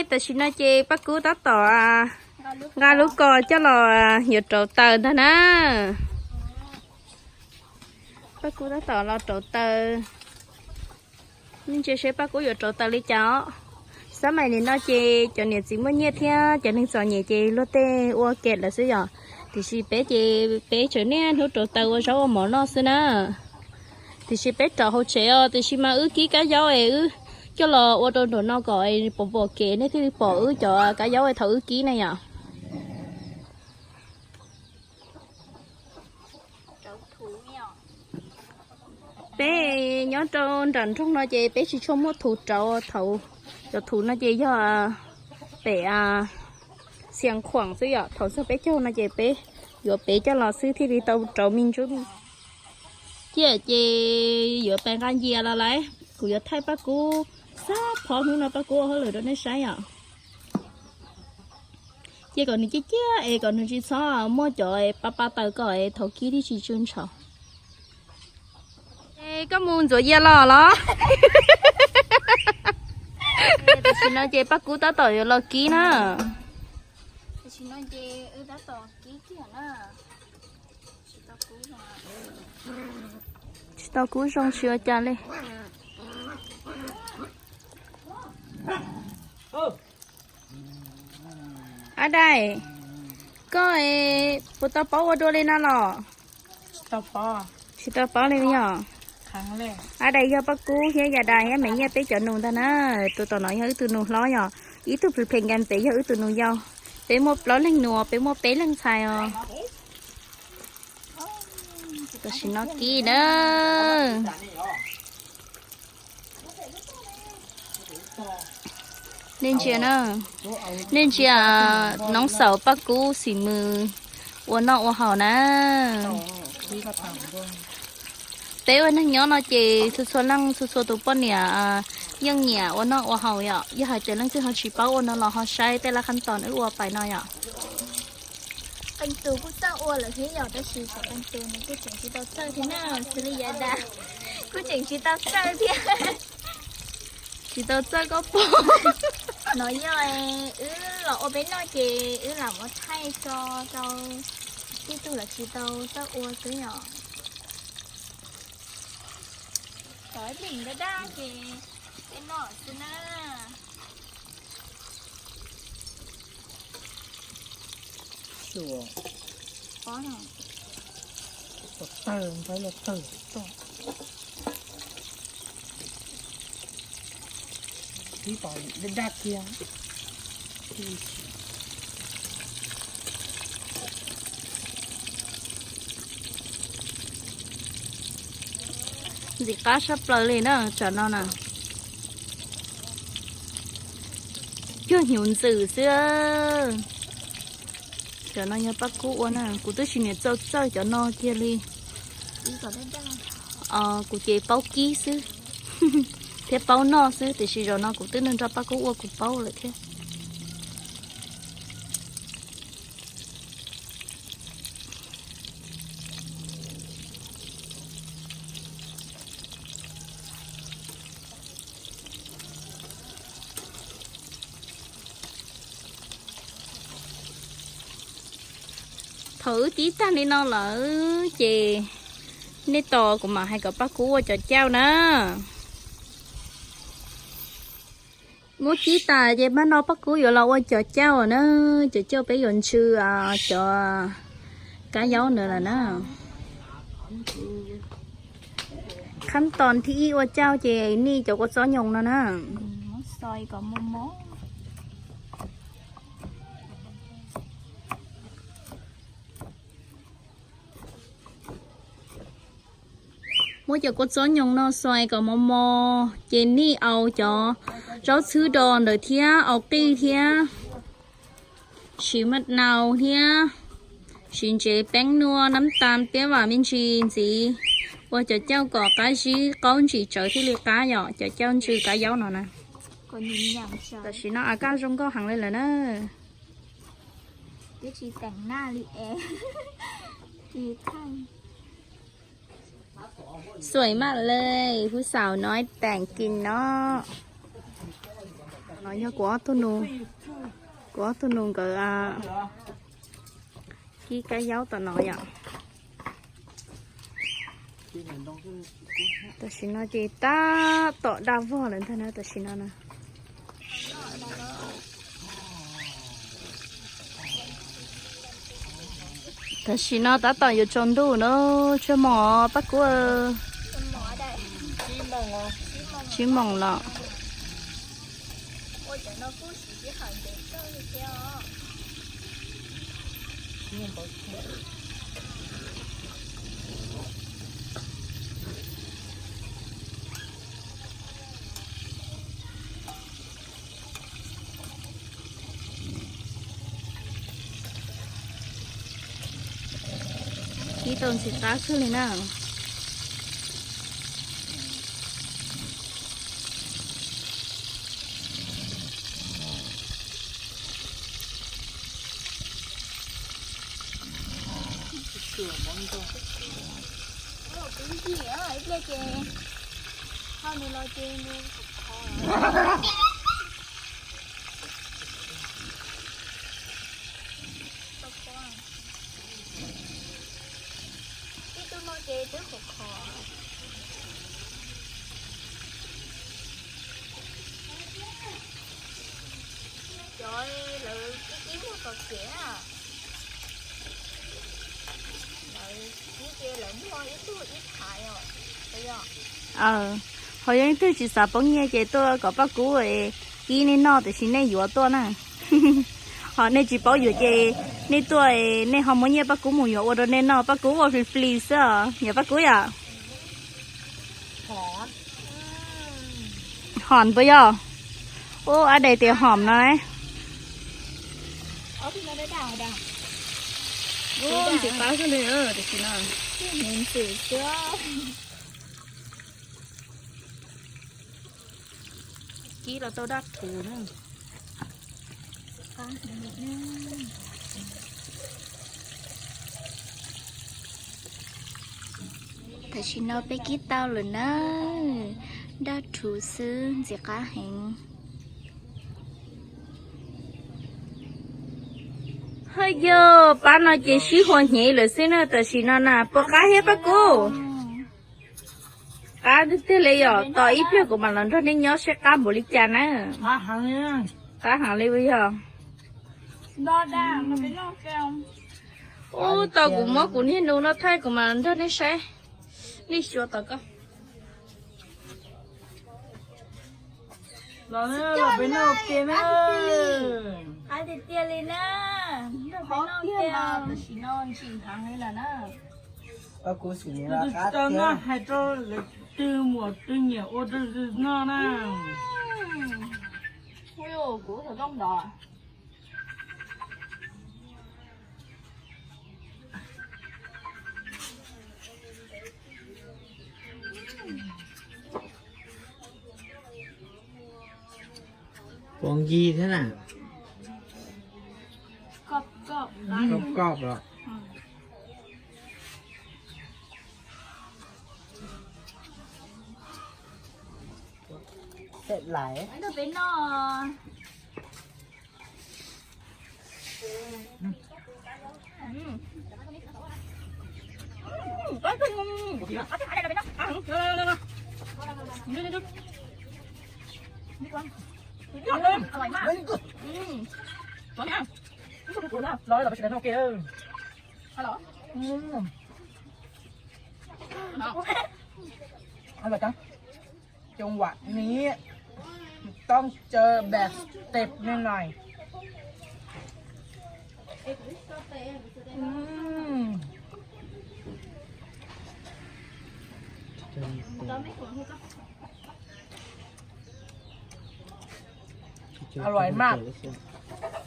Tam sim no ces Paj Kub tab tom nqa lub ko coj los yuav rauv taws ntag na. Paj Kub tab tom los rauv taws. Nej ntsia seb Paj Kub yuav rauv taws li cas os. Xab mais nim no ces cov niam txiv muaj nyiaj thiab cov neeg txom nyem ces luag tej ua kem lawm xwb yom. Tiam sis peb ces peb tseem niaj hnub rauv taws ua zaub ua mov noj xwb na. Tiam sis peb rauv hauv tsev os, tiam sis mas wb kib kab yaub es wb coj los ua rau nraum no kom pom pom kev nej thiaj li pom wb cov kab yaub thaum wb kib na yom. Peb nyob rau nram nroog no ces peb tsis tshua muaj thuv rauv thaum, cov thuv no ces yog pem Xiav Khuam xwb yom. Thaum xub peb caug no ces peb yuav pem coj los xwb thiaj li tau rauv me ntsuab me ciaj ces yuav pais nqa ncias los lawm. Kuv yuav thaij Paj Kub xab phob hnub no Paj Kub ua hauj lwm rau nej saib yom. Cia kom nws ciaj ciaj es kom nws tsis txhob muaj cov pa pa taws kom thaum kib thiaj tsis tsw ntshav. Es koj mus ntxuav yias los los? Tam sim no ces Paj Kub tab tom yuav los kib na. Tsis tau kub zoo tsis ua cas li. Ab Dais, koj puas tau paub ua dua li no los? Tsis tau paub li yog. Ab Dais yog Paj Kub thiab Yaj Dais thiab Me Nyiaj peb cov nus ntag na. Tus tom no yog wb tus nus hlob yog, ib tug ples ples nkas pem yog wb tus nus yau. Peb muaj plaub leeg nus, peb muaj peb leeg ntxhais os. Tam sim no kib na. Nej ntsia na, nej ntsia noob xaus Paj Kub xim mws ua noj ua haus na. Peb ua neeg nyob no ces txhua txhua leej txhua txhua tus poj niam yeej nyiam ua noj ua haus yom. Yog hais tias leej twg ho tsis paub ua no los ho saib tej lab khab toos wb ua pais no yom. Qee tus kuj txawj ua lawm thiab yom, tab sis qee tus nws kuj tseem tsis tau txawj thiab na, xws li Yaj Dais kuj tseem tsis tau txawj thiab. Tsis tau txawj koj pom. No yog wb los ua peb noj ces wb lam muab thaij tso rau tej tug lawv tsis tau txawj ua xwb yom. Tov ib leeg daj daj ces peb noj xwb na. Tawg, tawg, tawg. Ib tom daj daj kiag. Ntxim qab sab plaws li na, cov no na. Cuag hnyuv ntxwm xwb. Cov no yog Paj Kub ua na, kuv twb tsis niam txawj txawj cov no kiag li. Kuv ces paub kib xwb thiab paub noj xwb, tiam sis zaum no kuv twb nrog Paj Kub ua kuv paub lawm thiab. Thaum wb kib tag li no lawm ces nej tos kuv mam hais kom Paj Kub ua cov cauj na. Muab kib tas ces mam no Paj Kub yuav los ua cov cauj na. Cov cauj peb yuav ntsw cov kab yaub ntawd lawm na. Khab toos thib ib ua cauj ces nij cov kua txob nyoos no na. Muab cov kua txob nyoos no xuas kom mos mos ces nij au cov zaub txhwb do ntawd thiab au qij thiab siv maj nau thiab siv ntsev peeb nua nab tas piab vam me ntsis ntxiv ua cov cauj kom qab zib qaub ntsim tsawv thiaj li qab yom, cov cauj ntsw kab yaub no na. Tam sim no a kaj zoo nkauj heev li lawm na. Xuaim maj le, hub xaum no teem kis no. No yog kuv ob tug nus, kuv ob tug nus nkawd kib kab yaub tom no yom. Tam sim no ces tab tom daj vog lawm ntag na tam sim no na. Tam sim no tab tom yuav tsaus ntuj na, tshuav moos Paj Kub. Tsib moos los. Kib tau ntxim qab kawg li na. Ib tug no ces twb khov khov. Cov lawv kib kib muag txog kev na, lawv kib ces lawv muag ib tug ib thaiv os. Ho yog ib tug tsis xav poob nyiaj ces tuaj kom Paj Kub kib nej noj tiam sis nej yuav tuaj na. Ho nej tsis paub yuav ces nej tuaj, nej ho muab nyiaj Paj Kub mus yuav ua rau nej noj, Paj Kub ua free free xwb os, yog Paj Kub yom? Hom puas yog? Ub, ab de tias hom no. Ntxim qab xwb li tam sim no. Kib los tau daj rhuv na. Tam sim no peb kib tau lawm na, daj rhuv xwb ntxim qab heev. Haj yog pab no ces sib hua hnyev lawm xwb na tam sim no na, puas qab thiab Paj Kub? Qab tiag tiag li yom, tos ib pliag kuv mam los nrog nej nyob seb qab npaum li cas na. Qab heev li yog. Ub, tos kuv muab kuv niag nus no thaij kuv mam los nrog nej saib. Nej xyuas tom ko. Los peb noj ua ke na. Qab tiag tiag li na. Nrog peb noj ua ke, tam sim no ntsim heev li lawm na. Kuv tsis tau noj hais rau lawv twg muam twg nyiam ua rau noj na. Kuv xov tooj ntawd. Puas nqui thiab na? Koj koj los. Peb noj.จังหวะนี้ต้องเจอแบบเต็มแน่นอน อร่อยมาก